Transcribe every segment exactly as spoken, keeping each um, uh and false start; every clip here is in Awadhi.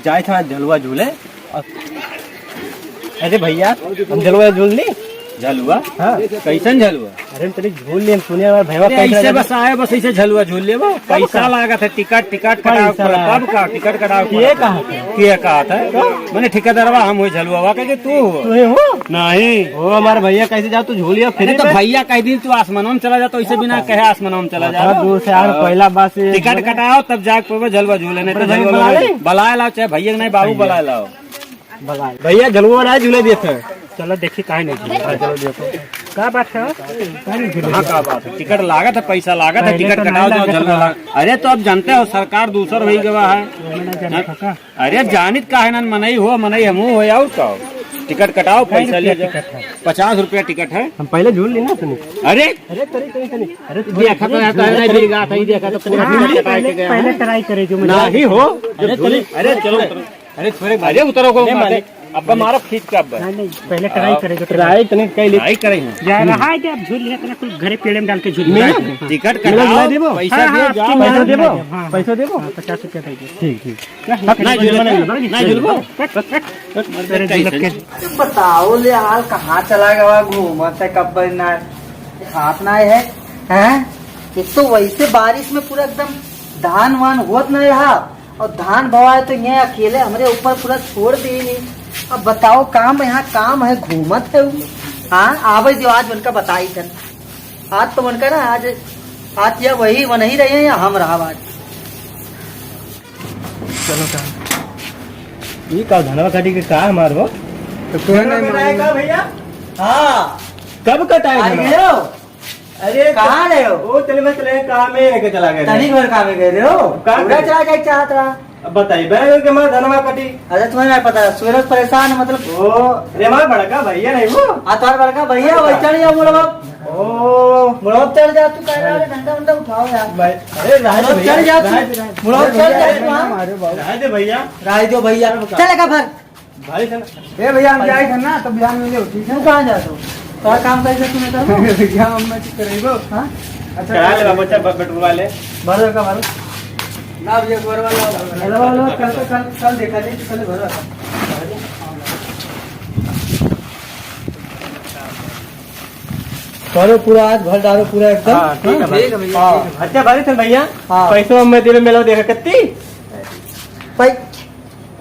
जाए था झलुआ झूले। अरे भैया, हम झलुआ झूल ली। झलुआ? हाँ। कैसन झलुआ? अरे हम तनी झूल ली, हम सुने हमारे भैया अरे कैसे ऐसे बस आए, बस ऐसे झलुआ झूल लेबो। पैसा लागत है, टिकट, टिकट कटाओ, पैसा लागत। कब का टिकट कटाओ? ये कहा था? ये कहा था? तो? मैंने ठेकेदारवा हम हो झलुआ, कहे कि तू हो? तू ही हो? नहीं। वो हमारे भैया कैसे जाओ, तू झूलिया अरे फ्री तो में? भैया कह दिन तू आसमानों में चला जा, तो इसे बिना कहे आसमानों में चला जा। दूर से यार, हाँ। पहला बात से टिकट कटाओ तब जाके पेबो झलुआ झूले, नहीं तो अपने भैया झलुआ बुला ले। बुलाए लाओ, चाहे भैया के नहीं बाबू बुलाए लाओ। भैया झलुआ ना झूले देते हैं। चलो देखी काहे नहीं झूले। हाँ, चलो देखो। का बात है? काहे नहीं झूले? हाँ, का बात है? टिकट लागत है, पैसा लागत है, पहले टिकट तो कटाओ, नहीं जाओ, लागत झलुआ था। लाग-, अरे तो अब जानते हो सरकार दूसर हो ही गवा है। वो मैं ना जाना था का? अरे जानित का है ना, मनई हो, मनई हमू हो, और का? टिकट कटाओ, कै पैसा रुपया ले जाओ। टिकट है? पचास रुपया टिकट है। हम पहले झूल ली ना, सुनी। अरे अरे तरी, तरी, तरी। अरे देखा तो थोड़ा रहता है, नहीं झूल मिल गया था, ये देखा तो हाँ, टिकट कटाए पहले, के गया पहले है। ट्राई करे जो मिला। नहीं हो, अरे चलो, अरे चलो। अरे थोड़े अरे उतरो को नहीं मारे। मालिक। अब मारो खींच के अब। नहीं, नहीं, पहले ट्राई करे जो ट्राई तो नहीं कह ली। ट्राई करे हैं। जा रहा है कि आप झूल लिया, इतना कुल घरे पेड़े में डाल के झूल लिया। हाँ। टिकट मिला कटाओ, दिला देबो? पैसा हाँ, दियो, हाँ, जाओ। आपकी पैसा मिला देबो? दिला देबो, हाँ। पैसा देबो? हाँ, पचास रुपया दे दो। ठीक, ठीक। ना झुलबो, ना झुलबो। अरे बताओ ले, हाल कहाँ चला गवा, घूमत है, कब ना खात ना है, हैं? एक तो वैसे बारिश में पूरा एकदम धान वान होत ना रहा, और धान भवाए तो ये अकेले हमरे ऊपर पूरा छोड़ दी नहीं। अब बताओ, काम यहाँ काम है, घूमत है उ। हाँ, आवे जो आज उनका बताई थन। आज तो मन करा, आज, आज या वही, वो नहीं रहे या हम रहा आज। चलो का? ये का धनवा काटी के का हमार हो? तो तू कब नहीं कटाए मालूम। का भैया? हाँ। कब कटाए आ धनवा? गए हो? अरे कहाँ रहे हो? वो चले, मैं चले काम में लेके चला गया। तनी घर काम में गए रहे हो? कहाँ पूरा गए? चला जाए चाहत रहा। अब बताइए, बैंक के मार धनवा कटी। अच्छा, तुम्हें नहीं पता, सूरज परेशान है, मतलब। ओ, अरे हमारा बड़का भैया नहीं वो? हाँ, तुम्हारा बड़का भैया, वही चढ़ जाओ, मुड़वा। ओ। मुड़वा चढ़ जा, तू कह रहा है, डंडा उंडा उठाओ यार। भाई, अरे, राय दे मुड़वा भैया, चढ़ जा तू। राय दे, राय दे। मुड़वा चढ़ जा तू, हाँ। राय दे भैया। राय दो भैया। चल, का भर। भाई, चल। ए भैया, हम जाए थे ना, तो बिहान मिले हो, ठीक है? तू कहाँ जात हो? तोरा काम कैसे तू नहीं करबो? भैया, हम मैं ठीक करेबो। हाँ? अच्छा, करा ले बाबू, चल, ब-, पेट्रोल वाले। भरो का भरो। ना भैया, गोर वाला। हेलो, हेलो, कल तो, कल, कल देखा नहीं, तो कल भरो का। करो पूरा, आज भर डालो पूरा एकदम। हाँ, ठीक है भाई। ठीक है भैया, हाँ। ठीक है। अच्छा, भाई, चल भैया, हाँ। पैसवा मैं देवे मेला देखा कत्ती। भाई,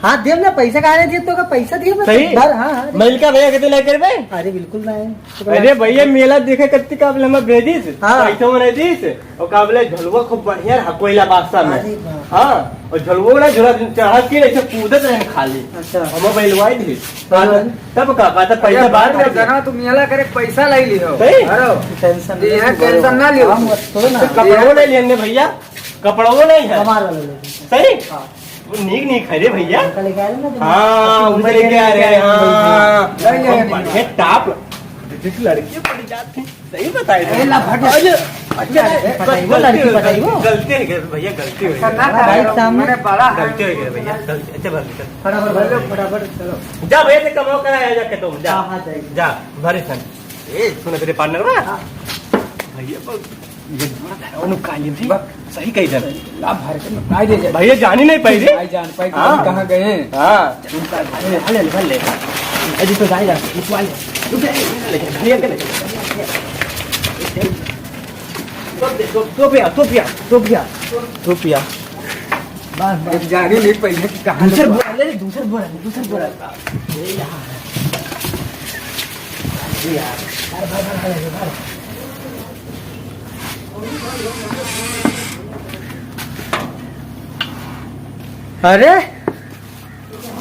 हाँ, देव ना, पैसा काहे नहीं देव तो का, पैसा देव ना, सही? भर, हाँ, हाँ। मैं इनका भैया कितने लेकर बे? अरे, बिल्कुल ना है। अरे भैया, मेला देखे कत्ती काबले में भेजिस, हाँ। पैसा में नहीं दीस, और काबले झलुआ खूब बढ़िया रहा कोयला बादशाह में। अरे बाप। हाँ, और झलुआ ना झूला चढ़ा के ऐसे कूदत रहे खाली। अच्छा। हम बैलवाई दी। हाँ। तब का, का, तब पैसा अरे बाद में बाप, दे। जना तू मेला करे, पैसा ले लियो। सही? अरे, टेंशन ये ले, टेंशन ना लियो। हम थोड़े ना। तो कपड़ों ले लेने भैया, कपड़ों नहीं है। हमारा ले लेते हैं। सही? हाँ। वो नीक नीक है रे भैया। उनका लेके आ रहे ना, तो हाँ, उनका उनका लेके लेके आ रहे हैं, आ रहे हैं। हाँ। नहीं, नहीं, नहीं। बढ़िया टॉप। लड़की पड़ जाती। सही बताए रे। ए, ला, फट। अरे, अच्छा, ए, बस बताइए, गलती लड़की हो गई, बताइए। गलती हो गई भैया, गलती हो गई। अच्छा, ना भाई, बताओ, सामने मैंने बड़ा है। गलती हो गई भैया, गलती, अच्छा, भर ले, चल। फटाफट, भर लो, फटाफट, चलो। जा भैया, ते कमाओ करा, जाके तुम, जा। हाँ, हाँ, जाइए। जा, भरे सन। ए, सुन तेरे पार्टनर बा? हाँ। भैया, ये बड़ा उनु काली भी बक। सही कही दे। ला भर के ना, काहे दे जाए? भैया जानी नहीं पाई रे। भाई जान पाई, हाँ। कहाँ गए हैं? हाँ। उनका ले, ले, ले, ले। अजी तो जाए जा, उठवा ले। रुक जा, ले, ले, भैया के ले। तो, तो, तो पिया, तो पिया, तो पिया, तो पिया। बस, बस। अब जाने नहीं पाई कि कहाँ दूसर बोरा ले, दूसर बोरा, दूसर बोरा। ये यार। ये यार। भर, भर, भर, भर, भर। अरे,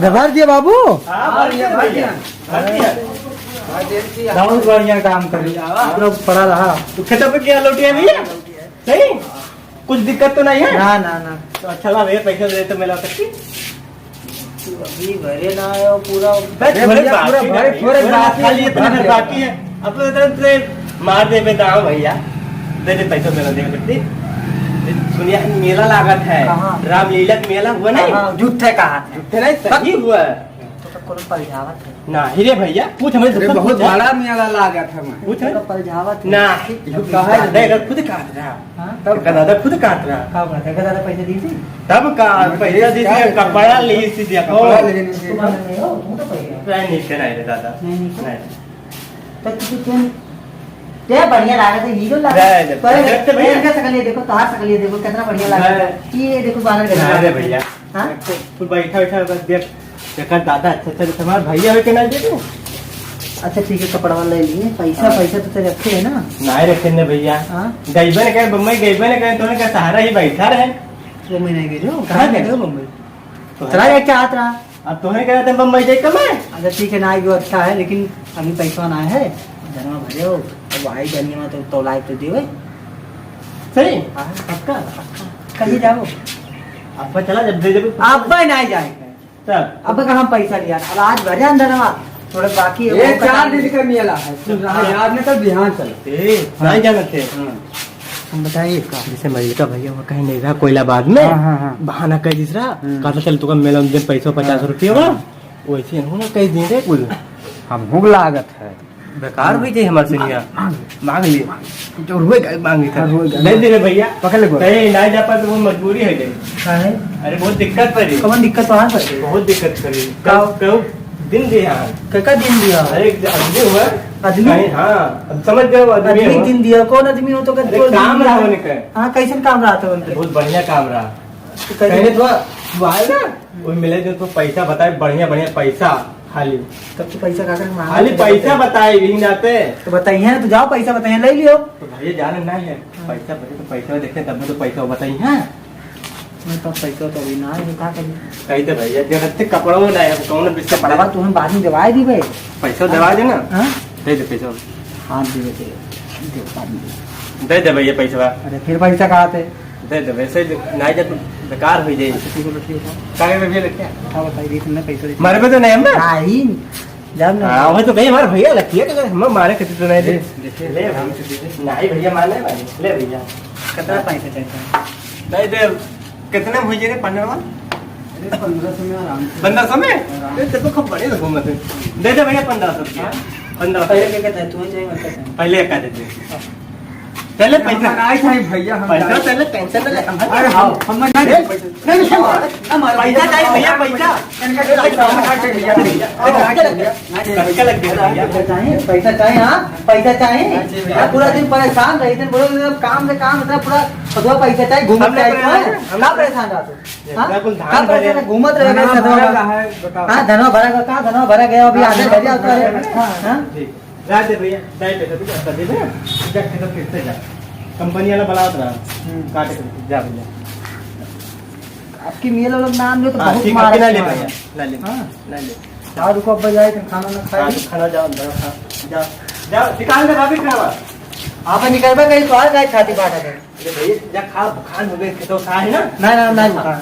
भर दिया बाबू? हाँ, भर दिया, भर दिया। भर दिया। बहुत बढ़िया काम करी। पूरा पड़ा रहा। तो खेतों पे क्या लौटिया भैया? सही? कुछ दिक्कत तो नहीं है? ना, ना, ना। तो अच्छा ला भैया, पैसा दे तो मिला सकती। तू अभी भरे ना आयो पूरा। बस अरे थोड़े भैया, बाकी पूरा है, भरे, थोड़े थोड़े बाकी खाली है, इतने भर बाकी है। अब तो इधर से मार दे बे दाव भैया। दे दे पैसा मेरा दे सकती। सुनिया मेला लागत है। कहाँ? रामलीला के मेला हुआ नहीं? हाँ, झूठे कहा। झूठे नहीं, सही हुआ है। कोनो पलझावत है। ना, ही रे भैया, पूछ हमरे अरे, सबसे बहुत पूछ है। बड़ा मेला लागत है मैं। पूछ है। कोनो पलझावत है। ना, ठीक। ये कहा है दादा, अगर खुद कहत रहा। हाँ? तब का दादा खुद कहत रहा। का बात है? का दादा पैसा दी थी? तब का मैं पैसा दी थी, क्या कपड़ा ली थी, दिया कपड़ा कपड़ा। ले लेने से। तुम नहीं हो, तुम तो पैसा। नहीं, नहीं, नहीं रे दादा। नहीं, नहीं। नहीं। तो तू, तू, क्या बढ़िया लागत है, हीरो लागत है। जय, जय। पर जय, जय भैया। इनका शकलिया देखो, तोहार शकलिया देखो, कितना बढ़िया लागत है। जय। ये देखो, बानर गधा। अरे भैया। हाँ? तू बैठा, बैठा बस देख, देखा दादा, अच्छा, अच्छा, हमार भैया हो के ना देखो। अच्छा, ठीक है, कपड़वा ले लिए, पैसा, हाँ। पैसा तो तेरे रखे है ना? नहीं रखे ने भैया। हाँ? गइबे ने कहे, बम्बई गइबे ने कहे, तोने का सहारा ही बैठा रहे। बम्बई नहीं गए हो? कहाँ गए? गए हो बम्बई? तो चला जाए, क्या हाथ रहा? अब तोहरे कहते हैं बम्बई जाए कमाए। अच्छा ठीक है, ना आएगी वो अच्छा है, लेकिन अभी पैसा ना है, धनवा भरे हो, अब आई जानिए में तो, तो लाइव तो देवे। सही? हाँ। पक्का? पक्का। कहीं जाओ। अब चला जब दे देबे। अब ना जाए। तब? अब कहाँ पैसा लिया? अब आज भरे अंदर हमार, थोड़ा बाकी है, ये वो चार कटा दिन का मेला है, तू रहा हाँ। याद नहीं तो बिहान चला। ए, हाँ। नहीं जाना थे। हाँ। हम बताइए का? जैसे मलिका भैया वो कहीं नहीं रहा कोइलाबाद में, हाँ, हाँ, हाँ। बहाना कह दिस रहा, हम्म। कहता चल तुका मेला में दे पैसा पचास हाँ। रुपया बा, हाँ। वैसे हम ना कह दिन रे कुल। हम हुग लागत है। बेकार हुई जाए हमार सिनिया। मांग लिए। जो रुए गए मांगी था। हाँ, रुए गए। दे दे रे भैया। पकड़ ले गोड़। कहीं ना जा पाए तो वो मजबूरी है गई। का है? अरे बहुत दिक्कत पड़ी। कौन दिक्कत वहाँ पर? बहुत दिक्कत पड़ी। का? कहू, कहू दिन दिया। का, का दिन दिया? अरे एक आदमी हुआ। आदमी? कहीं, हाँ, अब समझ जाओ आदमी आदमी हुआ। दिन दिया। कौन आदमी हो तो अरे कहते काम रहा उनका। हाँ, कैसन काम रहा था उनके? बहुत बढ़िया काम रहा। तो कहीं कहीं तो वो आए ना, वो मिले जो तो पैसा बताए, बढ़िया, बढ़िया पैसा खाली। तब तो पैसा का कर मांगा खाली तो पैसा बताए। बताए, यही नाते। तो बताइए ना, तो जाओ पैसा बताइए, ले लियो। तो भैया जाने ना है, हाँ। पैसा बचे तो पैसा देखे, तब तो पैसा बताइए, हाँ। मेरे पास पैसा तो अभी ना है, का करी? कही दे भैया, जगत से कपड़ों ना है, अब कौन बिस्तर कपड़वा तू हम बाद में दिवाए दी भाई। पैसा दिवा दे ना। हाँ? दे दे पैसा। हाँ, दे दे, दे, दे, बाद में दे। दे दे भैया पैसा। अरे फिर पैसा कहाँ थे? दे दे, वैसे दे, ना जा तो बेकार हो जाए। अच्छा, ठीक है, ठीक है। काहे में भी लग क्या? हाँ, बताइए, तुमने पैसा दे दिया। मारे पे तो नहीं हम ना। नहीं, जब ना। हाँ, वही तो भाई हमारे भैया लगती है, तो हम मारे खातिर तो नहीं दे। देखिए, ले, आराम से दे दे। नहीं भैया, माने भाई, ले भैया। कितना पैसा चाहिए? नहीं दे, कितने में हो जाए रे, पंद्रह वाला? अरे, पन्द्रह सौ में आराम से। पन्द्रह सौ में? आराम से। अरे, देखो, खूब बड़े लोग मत। दे दे भैया, पन्द्रह सौ रुपया। हाँ? पन्द्रह सौ। पहले क्या कहता है, तुम्हें चाहिए, मतलब? पहले क्या दे दे? हाँ। पहले पैसा। हम नहीं चाहिए भैया, हम पैसा चाहिए। पहले tension ना ले, हम अरे, हम, हम नहीं ए, पैसा। नहीं, नहीं, हमारा, हमारा पैसा चाहिए भैया, पैसा। इनका पैसा, पैसा चाहिए भैया। पैसा लग गया भैया। पैसा चाहिए, पैसा चाहिए, हाँ, पैसा चाहिए। हाँ जी भैया। यार, पूरा दिन परेशान रही, दिन बोलो, काम से काम, इतना पूरा, पूरा पैसा चाहिए, घूमत हम नहीं चाहिए, परेशान हैं। हम ना परेशान रहा तू। हाँ? इतना कुल धान का भरे। पैसा घूमत रहे, धनवा सदवा भरा का। का है, बताओ। हाँ, धनवा भरा का, का धनवा भरा गया, अभी हाँ, आधे धनवा भर जाता है। भरा गया। हाँ? ठीक। जा दे भैया, जा दे, तू पैसा दे दे, जा, जा, फिर से जा। कंपनी वाला बुलावत रहा। हम्म। काट के जा भैया। आपकी मेल वाला नाम जो तो हाँ, बहुत ठीक है, मारा ना ले है। भैया, ना ले, हाँ। ना ले। हाँ, रुको, अब जाए, खाना ना खाए। हाँ, तो खाना जाओ, अंदर खा, जाओ, जाओ, निकाल दे भाभी खाना। आप निकलबा कहीं तो आ जाए, खाती बात है। अरे भैया, जा खा, भुखान हो गए, तो खा है ना? ना, ना, ना, भुखान।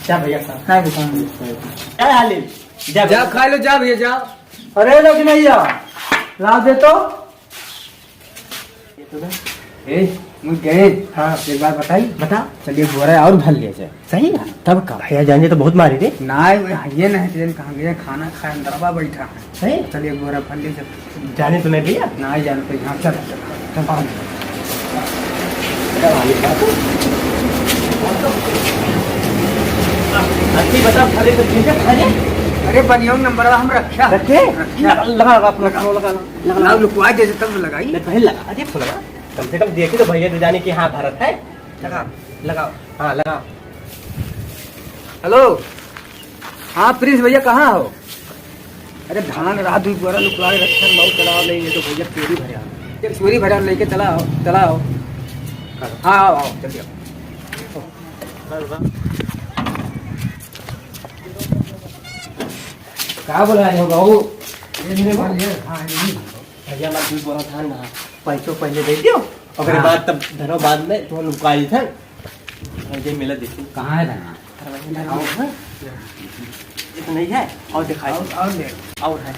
जा भैया, खा। ना, भुखान। क्या हाल है? जा जा, भैया। खा लो, जा भैया, जा। अरे लखनैया, लाओ दे तो। ए, मुझ गए। हाँ। एक बात बताई? बता। चलिए, बोरा और भर लिया जाए। सही है? तब का? भैया जान जे तो बहुत मारी रे। ना, ये नहीं, ट्रेन कहाँ गया? खाना खाए, अंदरवा बैठा है। सही? चलिए, बोरा भर लिया जाए। जाने तो नहीं भैया? ना, जान पे यहाँ, चल, चल, चल। अच्छी बता, भले तो ठीक है, अरे। अरे, बनियों नंबर हम रखा। रखे? रखा। लगा, लगा, अपना लगा। फोन लगा, लगा। लगा, लगा। लुकवा दे, तब लगाई। नहीं, पहले लगा दे, फोन लगा। कम से कम देखी तो भैया तो जाने कि हाँ, भरत है। लगा। लगाओ। हाँ, लगाओ। हेलो। हाँ, प्रिंस भैया, कहाँ हो? अरे, धान रात हुई, पूरा लुकवा के रखा, बहुत चला ले, ये तो भैया चोरी भरे आ। ये चोरी भरे लेके चला आओ, चला आओ। हाँ, आओ, आओ, जल्दी आओ। का बोला रहे हो बाबू? ये मेरे भाई है। हाँ, ये। भैया, मैं झूठ बोला था ना, पैसों पहले दे दियो, ओकरे हाँ। बाद तब धनो बाद में तो लुकाई था। और ये मिला देखो। कहाँ है धना? धनवा, धनवा, हाँ? ये तो नहीं है, और दिखाई और, दे। और ले। और है।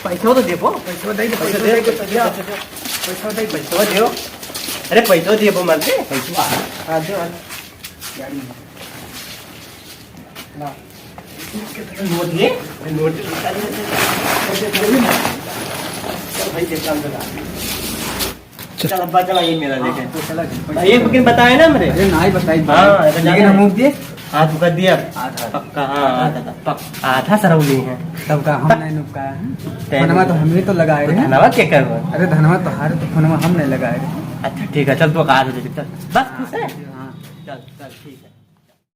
पैसों तो देबो। पैसों दे दे, पैसों पैसों दे दे, दे, पैसों दे। पैसों दे, पैसों दे। अरे पैसों देबो मत दे। पैसों आ। हाँ, दे वाला। गाड़ी में। नोट ले, नोट ले। चल भाई, देख काम चला। चल अब्बा, चला, ये मेरा देखे। हाँ, तो चला, चल। भाई, ये लेकिन बताए ना मेरे। अरे, ना ही बताई। हाँ, ये तो लेकिन जाने हम दे। हाँ, तू कर दिया। आधा। पक्का, हाँ, आधा। आधा था, पक-, आधा सरौली है। तब का हम नहीं नुका है। तैं फोनवा तो हमने तो लगाए तो रहे। धनवा के करबो? अरे, धनवा तो हारे, तो फोनवा हम नहीं लगाए रहे। अच्छा, ठीक है, चल, तू आ दे, चल। बस, खुश है? हाँ। चल, चल, ठीक है।